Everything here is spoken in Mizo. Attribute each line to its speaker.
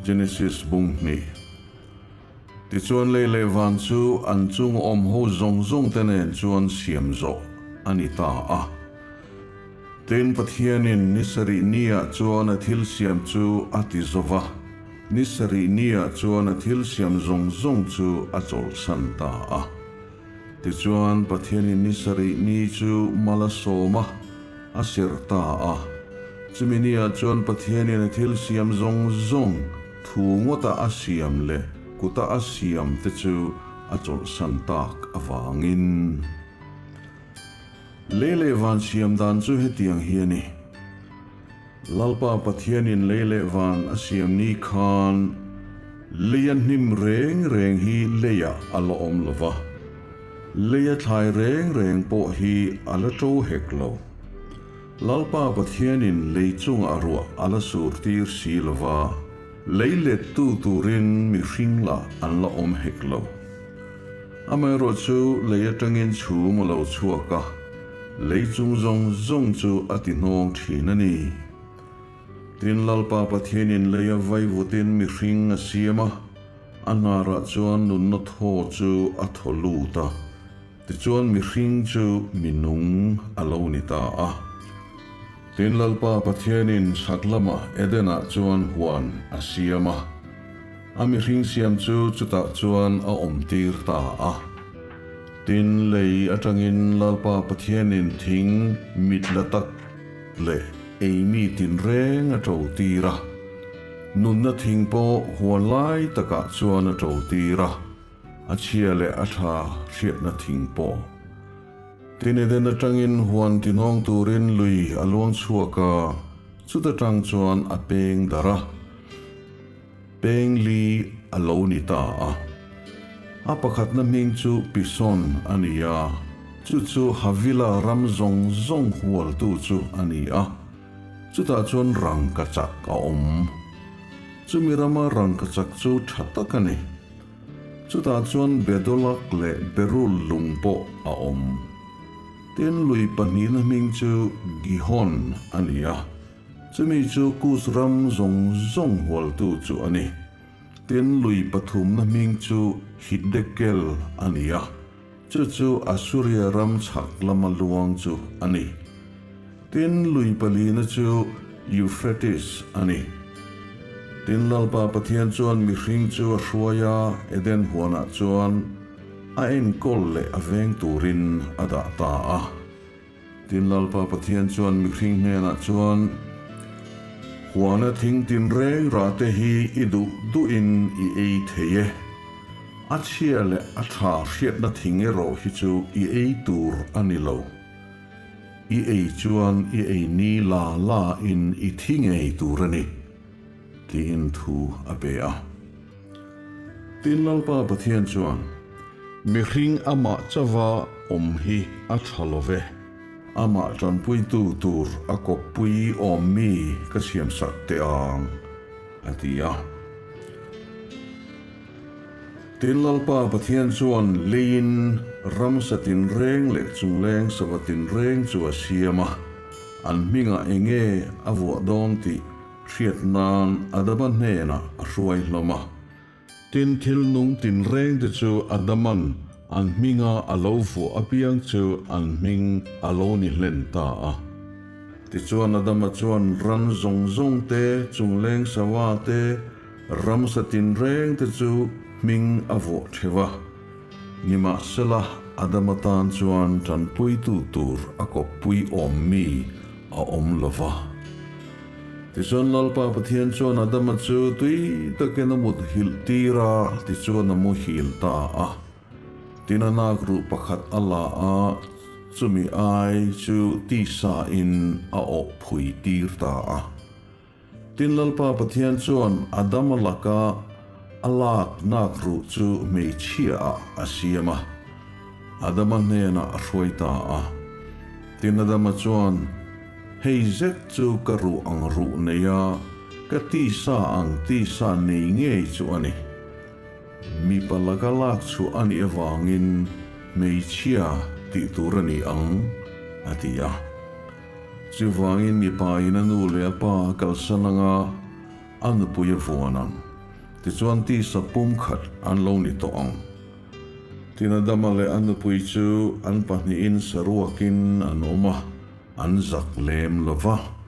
Speaker 1: Genesis bung hnih. Tichuan lei leh van chu an chung awm ho zawng zawng te nen chuan siam zawh a ni ta a. Tin, Pathianin ni sarih niah chuan a thil siam chu a ti zo va, ni sarih niah chuan a thil siam zawng zawng chu a chawlhsan ta a. Tichuan, Pathianin ni sarih ni chu mal a sawm a, a serh ta a. Chumi niah chuan Pathianin a thil siam zawng zawng, thu ngawta a siam leh kuta a siam te chu a chawlhsan tak avangin. Lei leh van siam dan chu hetiang hi a ni. Lalpa Pathianin lei leh van a siam ni khan leia hnim reng reng hi leiah a la awm lo va, leia thlai reng reng pawh hi a la ṭo hek lo. Lalpa Pathianin lei chungah ruah a la sur tir si lo va, lei lettu turin mihring lah an la awm hek lo. Amaherawhchu lei atangin chhum a lo chhuak a, lei chung zawng zawng chu a ti hnawng thin a ni. Tin, Lalpa Pathianin lei a vaivutin mihring a siam a, a hnarah chuan nunna thaw chu a thaw lut a, tichuan mihring chu mi nung a lo ni ta a. Tin, Lalpa Pathianin chhak lamah Edenah chuan huan a siam a. A mihring siam chu chutah chuan a awmtir ta a. Tin, lei atangin Lalpa Pathianin thing mit la tak leh eimi tinreng a ṭo tir a. Nunna thing pawh huan lai takah chuan a ṭo tir a, a chhia leh a ṭha hriatna thing pawh. Tin, Eden atangin huan tinawng turin lui a luang chhuak a, chuta tang chuan a peng darh a. Pengli a lo ni ta a. A pakhatna hming chu Pison a ni a, chu chu Havila ram zawng zawng hualtu chu a ni a, chutah chuan rangkachak a awm. Chumi rama rangkachak chu tha tak a ni. Chutah chuan Bedolak leh Berul lung pawh a awm. Tin, lui pahnihna hming chu Gihon a ni a. Chumi chu Kus ram zawng zawng hualtu chu a ni. Tin, lui pathumna hming chu Hiddekel a ni a, chu chu Assuria ram chhak lama luang chu a ni. Tin, lui palina chu Euphrates a ni. Tin, Lalpa Pathian chuan mihring chu a hruai a, Eden huanah chuan a enkawl leh a veng turin a dah ta a. Tin, Lalpa Pathian chuan mihring hnenah chuan, Huana thing tinreng rah te hi i duh duhin i ei thei e. A chhia leh a tha hriatna thing erawh hi chu i ei tur a ni lo. I ei chuan i ei ni la la in i thi ngei tur a ni, tiin thu a pe a. Tin, Lalpa Pathian chuan, Mihring amah chauha awm hi a tha lo ve. Amah tanpuitu tur a kawppui awm mi ka siamsak teh ang, a ti a. Tin, Lalpa Pathian chuan leiin ramsa tinreng leh chungleng sava tinreng chu a siam a, an hmingah enge a vuah dawn tih Hriat nan Adama hnenah a hruai hlawm a. Tin, thil nung tinreng te chu Adaman an hminga a lo vuah apiang chu an hming a lo ni hlen ta a. Tichuan Adama chuan ran zawng zawng te, chungleng sawa te, ramsa tinreng te chu hming a vuah theuh a. Nimahsela, Adama tan chuan tanpuitu tur a kawppui awm mi a awm lo va. Tichuan Lalpa Pathian chuan Adama chu tui takin a mut hilh tir a, tichuan a muhil ta a. Tin a nak ruh pakhat a la a, chumi ai chu tisa in a awh phui tir ta a. Tin Lalpa Pathian chuan Adama laka a lak nak ruh chu hmeichhia ah a siam a, Adama hnenah a hruai ta a. Tin Adama chuan, Hei zet chu ka ruh ang ruh nei a, ka tisa ang tisa nei ngei chu a ni. Mipa laka lak chhuah a nih avangin hmeichhia tih tur a ni ang, a ti a. Chuvangin mipa in a nu leh a pa a kalsan anga. A nupui a vuan ang. Tichuan tisa pumkhat an lo ni tawh ang. Tin Adama leh a nupui chu an pahnihin saruakin an awm a, an zak lem lo va.